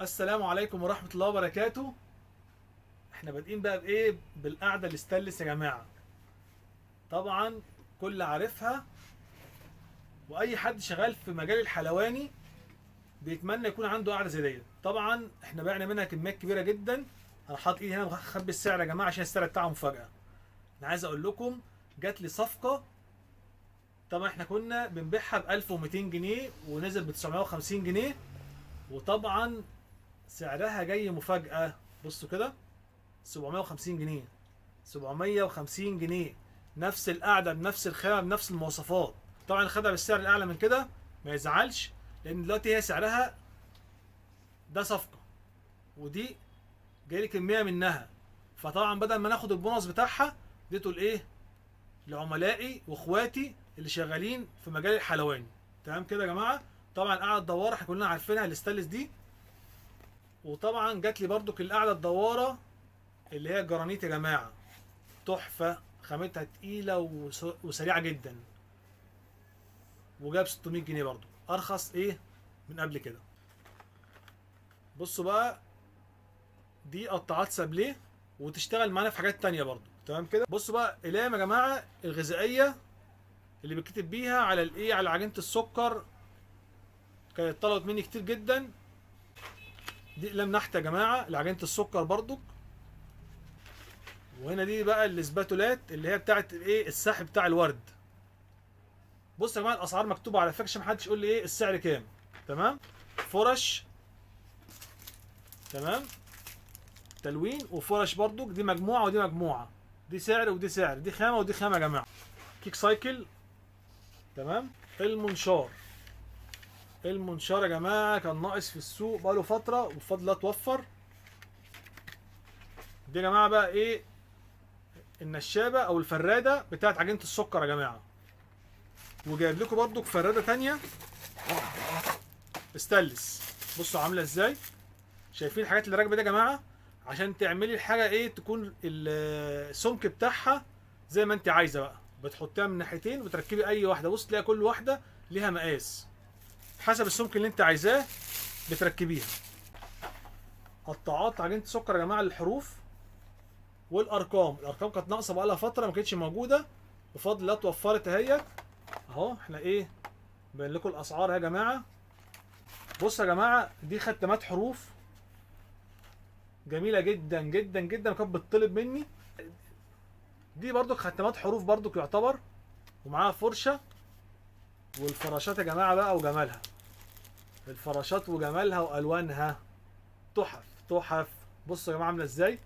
السلام عليكم ورحمة الله وبركاته. احنا بادئين بقى بايه؟ بالقعدة الاستانلس يا جماعة. طبعا كل عارفها، واي حد شغال في مجال الحلواني بيتمنى يكون عنده قعدة زي ديت. طبعا احنا بعنا منها كميات كبيرة جدا. انا حاطط ايدي هنا مخبي السعر يا جماعة عشان السعر بتاعه مفاجأة. انا عايز اقول لكم جات لي صفقة. طبعا احنا كنا بنبيعها ب 1200 جنيه ونزل ب 950 جنيه، وطبعا سعرها جاي مفاجأة. بصوا كده، 750 جنيه، 750 جنيه، نفس القعدة بنفس الخامة بنفس المواصفات. طبعا اللي خدها بالسعر الأعلى من كده ما يزعلش، لأن دلوقتي هي سعرها ده صفقة، ودي جاي لي كمية منها. فطبعا بدل ما ناخد البونص بتاعها اديته لإيه؟ لعملائي واخواتي اللي شغالين في مجال الحلواني. تمام كده يا جماعة؟ طبعا قعدة دوارة احنا كلنا عارفينها، الاستانلس دي. وطبعا جات لي برضو القعدة الدوارة اللي هي الجرانيت يا جماعة، تحفة، خامتها تقيلة وسريعة جدا، وجاب 600 جنيه برضو، أرخص إيه من قبل كده. بصوا بقى، دي قطاعات سابليه وتشتغل معانا في حاجات تانية برضو. تمام كده. بصوا بقى اقلام يا جماعة الغذائية اللي بيتكتب بيها على الايه، على عجينة السكر، كانت طلبت مني كتير جدا. دي اقلام نحت يا جماعة لعجينة السكر برضو. وهنا دي بقى الاسباتولات اللي هي بتاعت الايه، السحب بتاع الورد. بصوا يا جماعة الاسعار مكتوبة على فكرة عشان محدش يقول لي ايه السعر كام. تمام. فرش، تمام، تلوين وفرش برضو، دي مجموعة ودي مجموعة، دي سعر ودي سعر، دي خامة ودي خامة يا جماعة. كيك سايكل، تمام. المنشار، المنشار يا جماعة كان ناقص في السوق بقاله فترة، وبفضل الله اتوفر. دي يا جماعة بقى ايه، النشابة او الفرادة بتاعت عجينة السكر يا جماعة. وجايب لكم برضو فرادة تانية استانلس. بصوا عاملة ازاي، شايفين الحاجات اللي راكبة دي يا جماعة؟ عشان تعملي الحاجة ايه، تكون السمك بتاعها زي ما انت عايزة بقى. بتحطيها من ناحيتين وتركبي اي واحدة. بص تلاقي كل واحدة ليها مقاس حسب السمك اللي انت عايزاه بتركبيها. قطاعات عجينة سكر يا جماعة للحروف والارقام. الارقام كانت ناقصة بقالها فترة ما كانتش موجودة، بفضل الله اتوفرت اهيت. اهو احنا ايه باين لكم الاسعار يا جماعة. بصوا يا جماعة، دي ختمات حروف جميلة جدا جدا جدا، كانت بتطلب مني. دي برضو ختمات حروف برضو يعتبر، ومعاها فرشة. والفراشات يا جماعة بقى وجمالها، الفراشات وجمالها وألوانها تحف تحف. بصوا يا جماعة عاملة ازاي.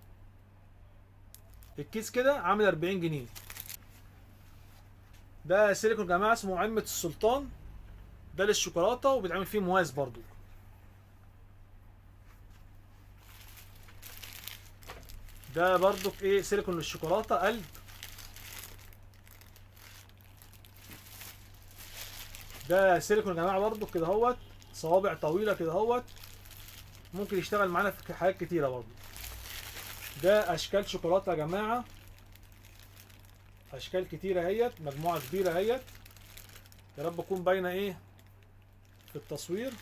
الكيس كده عامل 40 جنيه. ده سيليكون يا جماعة اسمه عمة السلطان، ده للشوكولاتة وبيتعمل فيه مواز برضو. ده برضو ايه، سيليكون للشوكولاتة قلب. ده سيليكون يا جماعة برضو كده اهوت، صوابع طويلة كده اهوت، ممكن يشتغل معانا في حاجات كتيرة برضو. ده اشكال شوكولاتة يا جماعة، اشكال كتيرة اهيت، مجموعة كبيرة اهيت، يا رب تكون باينة ايه في التصوير.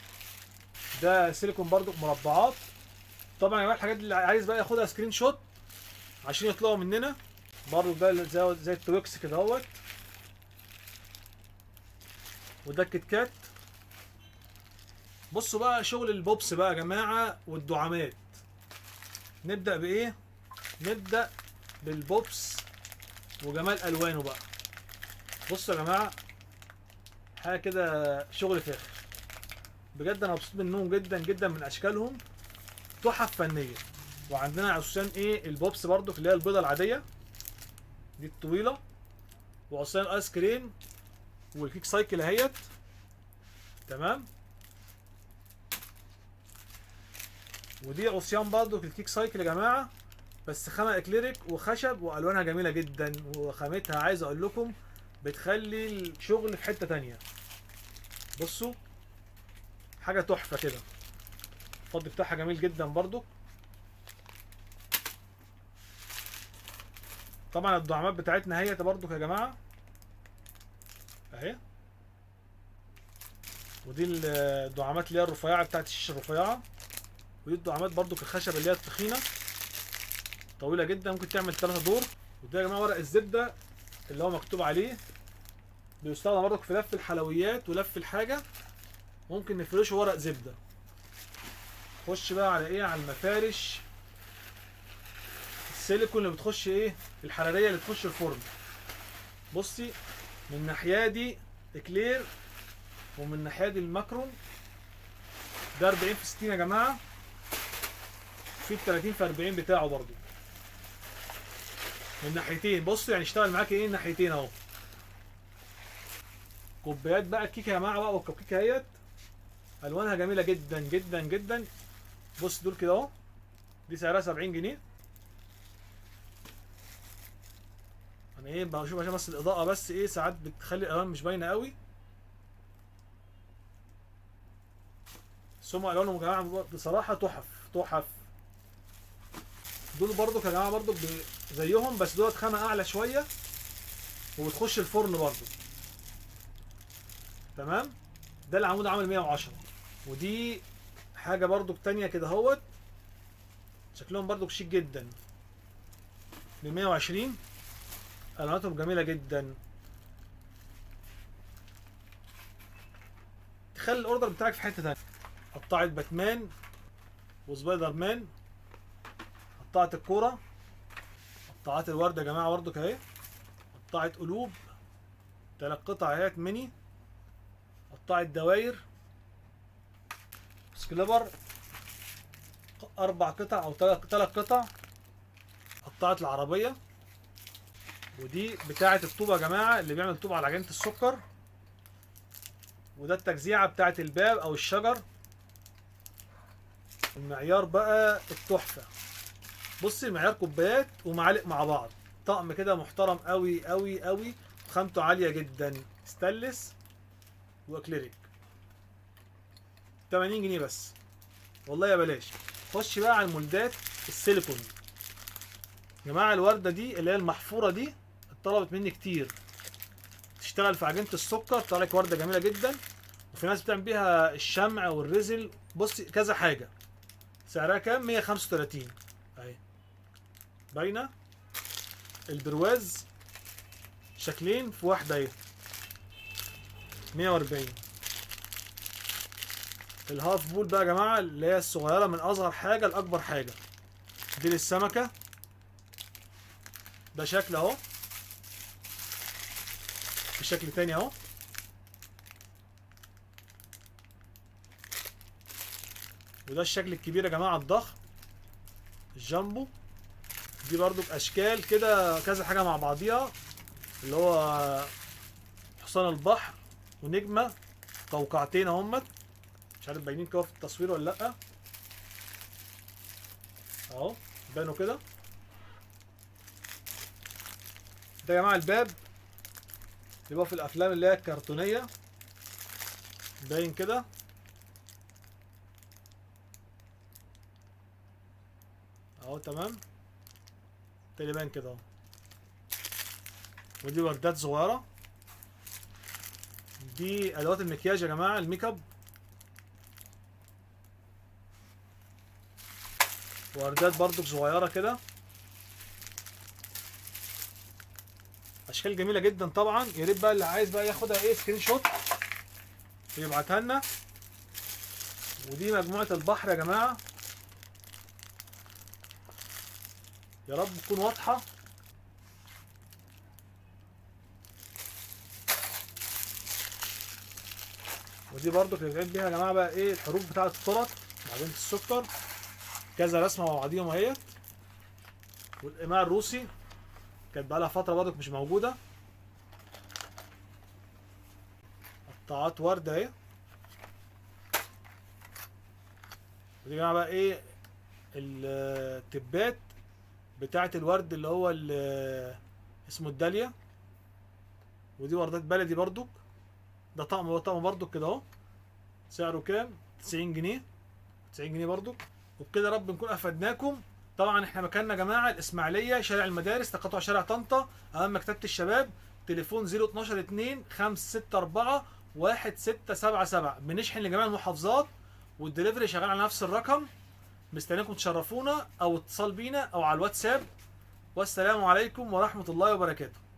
ده سيليكون برضو مربعات. طبعا يا جماعة الحاجات اللي عايز بقى ياخدها screenshot عشان يطلعوا مننا. برضو ده زي التويكس كده اهوت. وده الكيت كات. بصوا بقى شغل البوبس بقى يا جماعة والدعامات. نبدأ بإيه؟ نبدأ بالبوبس وجمال ألوانه بقى. بصوا يا جماعة، حاجة كده شغل فاخر بجد. أنا مبسوط منهم جدا جدا، من أشكالهم، تحف فنية. وعندنا عصيان إيه البوبس برضو اللي هي البيضة العادية دي الطويلة، وعصيان الآيس كريم، والكيك سايكل اهيت. تمام. ودي عصيان برضو الكيك سايكل يا جماعة، بس خامة اكليريك وخشب، والوانها جميلة جدا، وخامتها عايز اقول لكم بتخلي الشغل في حتة تانية. بصوا حاجة تحفة كده، الفضي بتاعها جميل جدا برضو. طبعا الدعامات بتاعتنا اهيت برضو يا جماعة اهي. ودي الدعامات اللي هي الرفيعة بتاعت الشيشة الرفيعة. ودي الدعامات برضو الخشب اللي هي التخينه طويلة جدا، ممكن تعمل 3 دور. وده يا جماعة ورق الزبدة اللي هو مكتوب عليه، بيستخدم برضو في لف الحلويات ولف الحاجة، ممكن نفرشه ورق زبدة. خش بقى على ايه؟ على المفارش السيليكون اللي بتخش ايه، الحرارية اللي تخش الفرن. بصي من ناحية دي اكلير ومن ناحية دي الماكرون. ده 40 في 60 يا جماعة، في 30 في 40 بتاعه برضو من ناحيتين. بص يعني اشتغل معاك ايه الناحيتين اهو. كوبايات بقى الكيكه يا جماعة بقى، والكب كيك اهيت الوانها جميلة جدا جدا جدا. بص دول كده اهو، دي سعرها 70 جنيه. انا ايه بشوف عشان بس الاضاءة بس ايه ساعات بتخلي الالوان مش باينة قوي. ثم الوانهم يا جماعة بصراحة تحف تحف. دول برضو يا جماعة برضو زيهم، بس دولت خامة اعلى شوية وبتخش الفرن برضو. تمام. ده العمود عامل 110. ودي حاجة برضو تانية كده اهوت، شكلهم برضو شيك جدا، ب 120. الواناتهم جميلة جدا، تخلي ال order بتاعك في حتة تانية. قطعت باتمان وسبايدر مان، قطعت الكورة، قطعت الورده يا جماعة برضو اهي، قطعت قلوب 3 قطع اهيت ميني، قطعت دواير سكليبر 4 قطع او 3 قطع، قطعت العربية. ودي بتاعه الطوبه يا جماعة اللي بيعمل طوبة على عجينه السكر. وده التجزيعه بتاعه الباب او الشجر. المعيار بقى التحفة، بصي معيار كوبايات ومعالق مع بعض، طقم كده محترم قوي قوي قوي، خامته عالية جدا، ستانلس واكليريك، 80 جنيه بس، والله يا بلاش. خش بقى على المولدات السيليكون يا جماعة. الورده دي اللي هي المحفوره دي اتطلبت مني كتير، تشتغل في عجينه السكر، طلع لك ورده جميلة جدا. وفي ناس بتعمل بيها الشمع والرزل، بصي كذا حاجة. سعرها كام؟ 135 اهي باينة. البرواز شكلين في واحدة اهي، 140. ال half bowl بقى يا جماعة اللي هي الصغيرة، من اصغر حاجة لاكبر حاجة، دي للسمكه. ده شكل اهو، في شكل تاني اهو. وده الشكل الكبير يا جماعة الضخم الجامبو. دي برضو باشكال كده كذا حاجة مع بعضيها، اللي هو حصان البحر ونجمه، قوقعتين اهمت، مش عارف باينين كده في التصوير ولا لا، اهو بانوا كده. ده يا جماعة الباب اللي هو في الافلام اللي هي الكرتونيه، باين كده. اهو تمام، تاني باين كده اهو. ودي وردات صغيرة، دي ادوات المكياج يا جماعة، ال make up. وردات برضو صغيرة كده، اشكال جميلة جدا طبعا. يا ريت بقى اللي عايز بقى ياخدها ايه screenshot ويبعتها لنا. ودي مجموعة البحر يا جماعة، يا رب تكون واضحة. ودي برضو اللي بيتعمل بيها يا جماعة بقى ايه الحروف بتاعه الطرط مع بنت السكر، كذا رسمه مع بعضيهم اهيت. والقماع الروسي كانت بقى لها فترة برضو مش موجودة. قطعات ورده اهي. ودي يا جماعة بقى ايه التبات بتاعه الورد اللي هو اسمه الداليا. ودي وردات بلدي برضو، ده طقم طقم برضو كده اهو. سعره كام؟ 90 جنيه، 90 جنيه برضو. وبكده يا رب نكون افدناكم. طبعا احنا مكاننا يا جماعة الاسماعيلية، شارع المدارس، تقاطع شارع طنطا، امام مكتبه الشباب. تليفون 012 2 564 1677. بنشحن لجميع المحافظات، والدليفري شغال على نفس الرقم. مستنيكم تشرفونا او اتصال بينا او على الواتساب. والسلام عليكم ورحمة الله وبركاته.